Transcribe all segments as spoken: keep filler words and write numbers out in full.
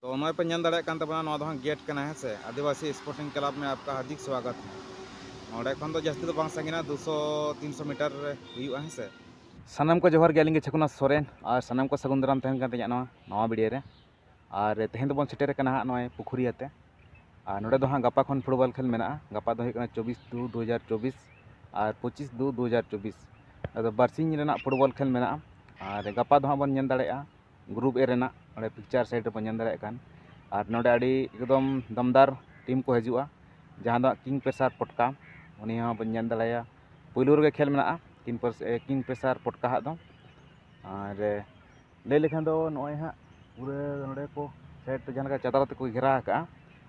ᱛᱚ ᱱᱚᱜᱼᱚᱭ ᱯᱮ ᱧᱮᱞ ᱫᱟᱲᱮᱭᱟᱜ ᱠᱟᱱ ᱛᱟᱵᱚᱱᱟ, ᱱᱚᱣᱟ ᱫᱚ ᱦᱟᱸᱜ ᱜᱮᱴ ᱠᱟᱱᱟ, ᱦᱮᱸ ᱥᱮ᱾ ᱟᱹᱫᱤᱵᱟᱹᱥᱤ ᱥᱯᱳᱨᱴᱤᱝ ᱠᱞᱟᱵᱽ ᱢᱮ ᱟᱯᱠᱟ ᱦᱟᱨᱫᱤᱠ ᱥᱣᱟᱜᱚᱛ ᱦᱮ᱾ ᱱᱚᱰᱮ ᱠᱷᱚᱱ ᱫᱚ ᱡᱟᱹᱥᱛᱤ ᱫᱚ ᱵᱟᱝ ᱥᱟᱺᱜᱤᱧᱟ, ᱫᱩᱥᱚ ᱛᱤᱱᱥᱚ ᱢᱤᱴᱟᱨ ᱨᱮ ᱦᱩᱭᱩᱜᱼᱟ, ᱦᱮᱸ ᱥᱮ᱾ ᱥᱟᱱᱟᱢ ᱠᱚ ᱡᱚᱦᱟᱨ ᱜᱮ, ᱟᱹᱞᱤᱧ ᱜᱮ ᱪᱷᱚᱠᱩᱱᱟᱛᱷ ᱥᱚᱨᱮᱱ, ᱟᱨ ᱥᱟᱱᱟᱢ ᱠᱚ ᱥᱟᱹᱜᱩᱱ ᱫᱟᱨᱟᱢ ᱛᱟᱦᱮᱱ ᱠᱟᱱ ᱛᱤᱧᱟᱹ ᱱᱚᱣᱟ, ᱱᱟᱣᱟ ᱵᱷᱤᱰᱤᱭᱳ ᱨᱮ᱾ ᱟᱨ ᱛᱮᱦᱮᱧ ᱫᱚᱵᱚᱱ ᱥᱮᱴᱮᱨ ᱟᱠᱟᱱᱟ ᱦᱟᱸᱜ ᱱᱚᱜᱼᱚᱭ ᱯᱩᱠᱷᱩᱨᱤᱭᱟᱹ ᱛᱮ᱾ ᱟᱨ ᱱᱚᱰᱮ ᱫᱚ ᱦᱟᱸᱜ ᱜᱟᱯᱟ ᱠᱷᱚᱱ ᱯᱷᱩᱴᱵᱚᱞ ᱠᱷᱮᱞ ᱢᱮᱱᱟᱜᱼᱟ᱾ ᱜᱟᱯᱟ ᱫᱚ ᱦᱩᱭᱩᱜ ᱠᱟᱱᱟ ᱪᱚᱵᱵᱤᱥ ᱫᱩ ᱫᱩ ᱦᱟᱡᱟᱨ ᱪᱚᱵᱵᱤᱥ ᱟᱨ ᱯᱚᱸᱪᱤᱥ ᱫᱩ ᱫᱩ ᱦᱟᱡᱟᱨ ᱪᱚᱵᱵᱤᱥ᱾ ᱟᱫᱚ ᱵᱟᱨᱥᱤᱧ ᱨᱮᱱᱟᱜ ᱯᱷᱩᱴᱵᱚᱞ ᱠᱷᱮᱞ ᱢᱮᱱᱟᱜᱼᱟ᱾ ᱟᱨ ᱜᱟᱯᱟ ᱫᱚ ᱦᱟᱸᱜ ᱵᱚᱱ ᱧᱮᱞ ᱫᱟᱲᱮᱭᱟᱜᱼᱟ ᱜᱨᱩᱯ ᱮ ᱨᱮᱱᱟᱜ, ᱚᱸᱰᱮ ᱯᱤᱠᱪᱟᱨ ᱥᱟᱭᱤᱰ ᱨᱮᱵᱚᱱ ᱧᱮᱞ ᱫᱟᱲᱮᱭᱟᱜ ᱠᱟᱱ᱾ ᱟᱨ ᱱᱚᱰᱮ ᱟᱹᱰᱤ ᱮᱠᱫᱚᱢ ᱫᱟᱢᱫᱟᱨ ᱴᱤᱢ ᱠᱚ ᱦᱤᱡᱩᱜᱼᱟ, ᱡᱟᱦᱟᱸ ᱫᱚ ᱦᱟᱸᱜ ᱠᱤᱝ ᱯᱷᱤᱥᱟᱨ ᱯᱚᱴᱠᱟ, ᱩᱱᱤ ᱦᱚᱸ ᱵᱚᱱ ᱧᱮᱞ ᱫᱟᱲᱮᱭᱟᱜᱼᱟ᱾ ᱯᱩᱭᱞᱩ ᱨᱮᱜᱮ ᱠᱷᱮᱞ ᱢᱮᱱᱟᱜᱼᱟ ᱠᱤᱝ ᱯᱷᱤᱥ-, ᱮ, ᱠᱤᱝ ᱯᱷᱤᱥᱟᱨ ᱯᱚᱴᱠᱟ ᱦᱟᱸᱜ ᱫᱚ᱾ ᱟᱨ, ᱮ, ᱞᱟᱹᱭ ᱞᱮᱠᱷᱟᱱ ᱫᱚ ᱱᱚᱜᱼᱚᱭ ᱦᱟᱸᱜ ᱯᱩᱨᱟᱹ ᱱᱚᱰᱮ ᱠᱚ ᱥᱟᱭᱤᱰ ᱛᱮ ᱡᱟᱦᱟᱸ ᱞᱮᱠᱟ ᱪᱟᱫᱽᱨᱟ ᱛᱮᱠᱚ ᱜᱷᱮᱨᱟ ᱟᱠᱟᱜᱼᱟ,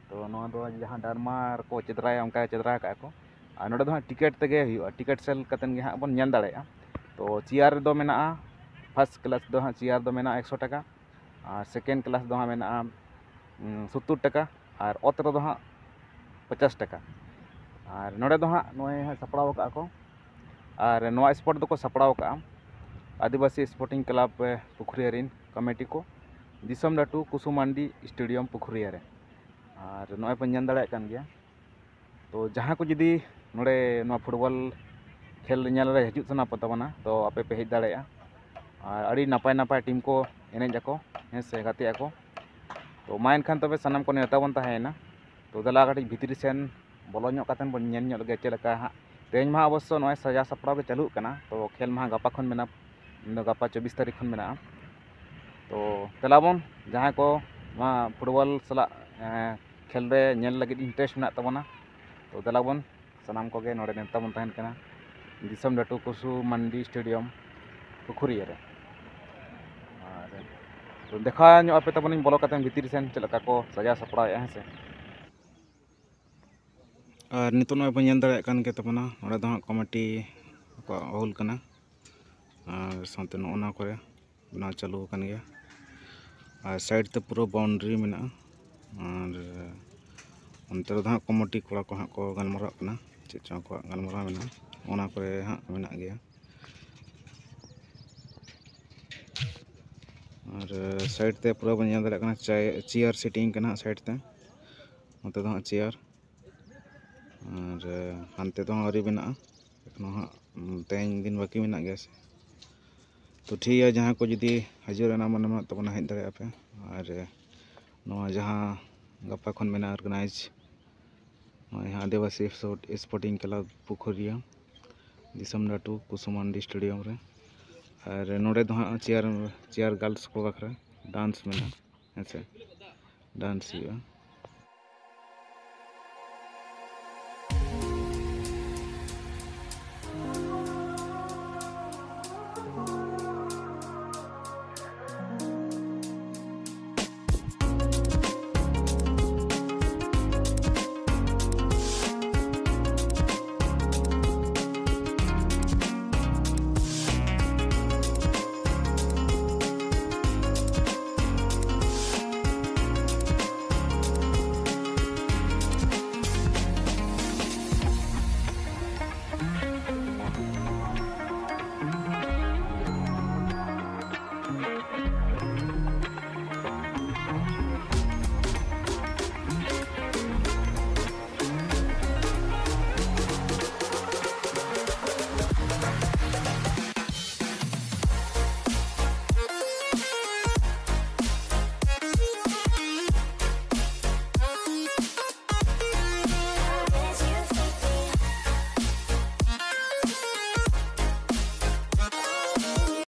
ᱛᱚ ᱱᱚᱣᱟ ᱫᱚ ᱡᱟᱦᱟᱸ ᱰᱟᱨᱢᱟ ᱨᱮᱠᱚ ᱪᱟᱫᱽᱨᱟᱭᱟ, ᱚᱱᱠᱟ ᱪᱟᱫᱽᱨᱟ ᱟᱠᱟᱜᱼᱟ ᱠᱚ᱾ ᱟᱨ ᱱᱚᱰᱮ ᱫᱚ ᱦᱟᱸᱜ ᱴᱤᱠᱤᱴ ᱛᱮᱜᱮ ᱦᱩᱭᱩᱜᱼᱟ, ᱴᱤᱠᱤᱴ ᱥᱮᱞ ᱠᱟᱛᱮᱫ ᱜᱮ ᱦᱟᱸᱜ ᱵᱚᱱ ᱧᱮᱞ ᱫᱟᱲᱮᱭᱟᱜᱼᱟ᱾ ᱛᱚ ᱪᱮᱭᱟᱨ ᱨᱮᱫᱚ ᱢᱮᱱᱟᱜᱼᱟ, ᱯᱷᱟᱥᱴ ᱠᱞᱟᱥ ᱫᱚ ᱦᱟᱸᱜ ᱪᱮᱭᱟᱨ ᱫᱚ ᱢᱮᱱᱟᱜᱼᱟ ᱮᱠᱥᱚ ᱴᱟᱠᱟ, ᱟᱨ ᱥᱮᱠᱮᱱᱰ ᱠᱞᱟᱥ ᱫᱚ ᱦᱟᱸᱜ ᱢᱮᱱᱟᱜᱼᱟ, ᱩᱸ, ᱥᱳᱛᱛᱳᱨ ᱴᱟᱠᱟ, ᱟᱨ ᱚᱛ ᱨᱮᱫᱚ ᱦᱟᱸᱜ ᱯᱚᱪᱟᱥ ᱴᱟᱠᱟ᱾ ᱟᱨ ᱱᱚᱰᱮ ᱫᱚ ᱦᱟᱸᱜ ᱱᱚᱜᱼᱚᱭ ᱦᱟᱸᱜ ᱥᱟᱯᱲᱟᱣ ᱟᱠᱟᱫᱼᱟ ᱠᱚ, ᱟᱨ ᱱᱚᱣᱟ ᱥᱯᱳᱨᱴ ᱫᱚᱠᱚ ᱥᱟᱯᱲᱟᱣ ᱟᱠᱟᱫᱼᱟ ᱟᱹᱫᱤᱵᱟᱹᱥᱤ ᱥᱯᱳᱨᱴᱤᱝ ᱠᱞᱟᱵᱽ, ᱮ, ᱯᱩᱠᱷᱩᱨᱤᱭᱟᱹ ᱨᱮᱱ ᱠᱚᱢᱤᱴᱤ ᱠᱚ, ᱫᱤᱥᱚᱢ ᱞᱟᱹᱴᱩ ᱠᱩᱥᱩᱢᱟᱱᱰᱤ ᱥᱴᱮᱰᱤᱭᱟᱢ ᱯᱩᱠᱷᱩᱨᱤᱭᱟᱹ ᱨᱮ᱾ ᱟᱨ ᱱᱚᱜᱼᱚᱭ ᱯᱮ ᱧᱮᱞ ᱫᱟᱲᱮᱭᱟᱜ ᱠᱟᱱ ᱜᱮᱭᱟ᱾ ᱛᱚ ᱡᱟᱦᱟᱸ ᱠᱚ ᱡᱩᱫᱤ ᱱᱚᱰᱮ ᱱᱚᱣᱟ ᱯᱷᱩᱴᱵᱚᱞ ᱠᱷᱮᱞ ᱧᱮᱞ ᱨᱮ ᱦᱤᱡᱩᱜ ᱥᱟᱱᱟ ᱯᱮ ᱛᱟᱵᱚᱱᱟ, ᱛᱚ ᱟᱯᱮ ᱯᱮ ᱦᱮᱡ ᱫᱟᱲᱮᱭᱟᱜᱼᱟ᱾ ᱟᱨ ᱟᱹᱰᱤ ᱱᱟᱯᱟᱭ ᱱᱟᱯᱟᱭ ᱴᱤᱢ ᱠᱚ ᱮᱱᱮᱡ ᱟᱠᱚ, ᱦᱮᱸ ᱥᱮ, ᱜᱟᱛᱮᱜ ᱟᱠᱚ᱾ ᱛᱚ ᱢᱟ ᱮᱱᱠᱷᱟᱱ ᱛᱚᱵᱮ ᱥᱟᱱᱟᱢ ᱠᱚ ᱱᱮᱣᱛᱟ ᱵᱚᱱ ᱛᱟᱦᱮᱸᱭᱮᱱᱟ᱾ ᱛᱚ ᱫᱮᱞᱟ ᱠᱟᱹᱴᱤᱡ ᱵᱷᱤᱛᱨᱤ ᱥᱮᱱ ᱵᱚᱞᱚ ᱧᱚᱜ ᱠᱟᱛᱮᱫ ᱵᱚᱱ ᱧᱮᱞ ᱧᱚᱜ ᱞᱮᱜᱮ ᱪᱮᱫ ᱞᱮᱠᱟ ᱦᱟᱸᱜ᱾ ᱛᱮᱦᱮᱧ ᱢᱟ ᱚᱵᱚᱥᱥᱚ ᱱᱚᱜᱼᱚᱭ ᱥᱟᱡᱟᱣ ᱥᱟᱯᱲᱟᱣ ᱜᱮ ᱪᱟᱹᱞᱩᱜ ᱠᱟᱱᱟ, ᱛᱚ ᱠᱷᱮᱞ ᱢᱟ ᱦᱟᱸᱜ ᱜᱟᱯᱟ ᱠᱷᱚᱱ ᱢᱮᱱᱟᱜᱼᱟ, ᱢᱮᱱᱫᱚ ᱜᱟᱯᱟ ᱪᱚᱵᱵᱤᱥ ᱛᱟᱹᱨᱤᱠᱷ ᱠᱷᱚᱱ ᱢᱮᱱᱟᱜᱼᱟ᱾ ᱛᱚ ᱫᱮᱞᱟ ᱵᱚᱱ, ᱡᱟᱦᱟᱸᱭ ᱠᱚ ᱱᱚᱣᱟ ᱯᱷᱩᱴᱵᱚᱞ ᱥᱟᱞᱟᱜ, ᱮᱸ, ᱠᱷᱮᱞ ᱨᱮ ᱧᱮᱞ ᱞᱟᱹᱜᱤᱫ ᱤᱱᱴᱟᱨᱮᱥᱴ ᱢᱮᱱᱟᱜ ᱛᱟᱵᱚᱱᱟ, ᱛᱚ ᱫᱮᱞᱟ ᱵᱚᱱ ᱥᱟᱱᱟᱢ ᱠᱚᱜᱮ ᱱᱚᱰᱮ ᱱᱮᱣᱛᱟ ᱵᱚᱱ ᱛᱟᱦᱮᱱ ᱠᱟᱱᱟ ᱫᱤᱥᱚᱢ ᱞᱟᱹᱴᱩ ᱠᱩᱥᱩᱢᱟᱱᱰᱤ ᱥᱴᱮᱰᱤᱭᱟᱢ ᱯᱩᱠᱷᱩᱨᱤᱭᱟᱹ ᱨᱮ᱾ ᱟᱨ ᱛᱚ ᱫᱮᱠᱷᱟᱣ ᱧᱚᱜ ᱟᱯᱮ ᱛᱟᱵᱚᱱᱤᱧ ᱵᱚᱞᱚ ᱠᱟᱛᱮᱫ ᱵᱷᱤᱛᱤᱨ ᱥᱮᱱ ᱪᱮᱫ ᱞᱮᱠᱟ ᱠᱚ ᱥᱟᱡᱟᱣ ᱥᱟᱯᱲᱟᱣᱮᱫᱼᱟ, ᱦᱮᱸ ᱥᱮ᱾ ᱟᱨ ᱱᱤᱛᱚᱜ ᱱᱚᱜᱼᱚᱭ ᱯᱮ ᱧᱮᱞ ᱫᱟᱲᱮᱭᱟᱜ ᱠᱟᱱ ᱜᱮ ᱛᱟᱵᱚᱱᱟ, ᱱᱚᱰᱮ ᱫᱚ ᱦᱟᱸᱜ ᱠᱚᱢᱤᱴᱤ ᱠᱚᱣᱟᱜ ᱦᱚᱞ ᱠᱟᱱᱟ᱾ ᱟᱨ ᱥᱟᱶᱛᱮ ᱱᱚᱜᱼᱚ ᱱᱚᱣᱟ ᱠᱚᱨᱮ ᱵᱮᱱᱟᱣ ᱪᱟᱹᱞᱩ ᱟᱠᱟᱱ ᱜᱮᱭᱟ᱾ ᱟᱨ ᱥᱟᱭᱤᱰ ᱛᱮ ᱯᱩᱨᱟᱹ ᱵᱟᱣᱩᱱᱰᱟᱨᱤ ᱢᱮᱱᱟᱜᱼᱟ᱾ ᱟᱨ ᱚᱱᱛᱮ ᱨᱮᱫᱚ ᱦᱟᱸᱜ ᱠᱚᱢᱤᱴᱤ ᱠᱚᱲᱟ ᱠᱚ ᱦᱟᱸᱜ ᱠᱚ ᱜᱟᱞᱢᱟᱨᱟᱜ ᱠᱟᱱᱟ, ᱪᱮᱫ ᱪᱚᱝ ᱟᱠᱚᱣᱟᱜ ᱜᱟᱞᱢᱟᱨᱟᱣ ᱢᱮᱱᱟᱜᱼᱟ, ᱚᱱᱟ ᱠᱚᱨᱮ ᱦᱟᱸᱜ ᱢᱮᱱᱟᱜ ᱜᱮᱭᱟ᱾ ᱟᱨ ᱥᱟᱭᱤᱰ ᱛᱮ ᱯᱩᱨᱟᱹ ᱵᱚᱱ ᱧᱮᱞ ᱫᱟᱲᱮᱭᱟᱜ ᱠᱟᱱᱟ, ᱪᱮᱭᱟᱨ ᱥᱤᱴᱤᱝ ᱠᱟᱱᱟ ᱦᱟᱸᱜ ᱥᱟᱭᱤᱰ ᱛᱮ᱾ ᱱᱚᱛᱮ ᱫᱚ ᱦᱟᱸᱜ ᱪᱮᱭᱟᱨ, ᱟᱨ ᱦᱟᱱᱛᱮ ᱫᱚ ᱦᱟᱸᱜ ᱟᱹᱣᱨᱤ ᱵᱮᱱᱟᱜᱼᱟ᱾ ᱮᱠᱷᱚᱱᱳ ᱦᱟᱸᱜ ᱛᱮᱦᱮᱧ ᱫᱤᱱ ᱵᱟᱹᱠᱤ ᱢᱮᱱᱟᱜ ᱜᱮᱭᱟ ᱥᱮ᱾ ᱛᱚ ᱴᱷᱤᱠ ᱜᱮᱭᱟ, ᱡᱟᱦᱟᱸ ᱠᱚ ᱡᱩᱫᱤ ᱦᱤᱡᱩᱜ ᱨᱮᱱᱟᱜ ᱢᱚᱱᱮ ᱢᱮᱱᱟᱜ ᱛᱟᱵᱚᱱᱟ, ᱦᱮᱡ ᱫᱟᱲᱮᱭᱟᱜᱼᱟ ᱯᱮ᱾ ᱟᱨ ᱱᱚᱣᱟ ᱡᱟᱦᱟᱸ ᱜᱟᱯᱟ ᱠᱷᱚᱱ ᱢᱮᱱᱟᱜᱼᱟ ᱚᱨᱜᱟᱱᱟᱭᱤᱡᱽ, ᱱᱚᱜᱼᱚᱭ ᱦᱟᱸᱜ ᱟᱹᱫᱤᱵᱟᱹᱥᱤ ᱥᱯᱳᱨᱴᱤᱝ ᱠᱞᱟᱵᱽ ᱯᱩᱠᱷᱩᱨᱤᱭᱟᱹ, ᱫᱤᱥᱚᱢ ᱞᱟᱹᱴᱩ ᱠᱩᱥᱩᱢᱟᱱᱰᱤ ᱥᱴᱮᱰᱤᱭᱟᱢ ᱨᱮ᱾ ᱟᱨ ᱱᱚᱰᱮ ᱫᱚ ᱦᱟᱸᱜ ᱪᱮᱭᱟᱨ, ᱪᱮᱭᱟᱨ ᱜᱟᱨᱞᱥ ᱠᱚ ᱵᱟᱠᱷᱨᱟ ᱰᱟᱱᱥ ᱢᱮᱱᱟᱜᱼᱟ, ᱦᱮᱸ ᱥᱮ, ᱰᱟᱱᱥ ᱦᱩᱭᱩᱜᱼᱟ᱾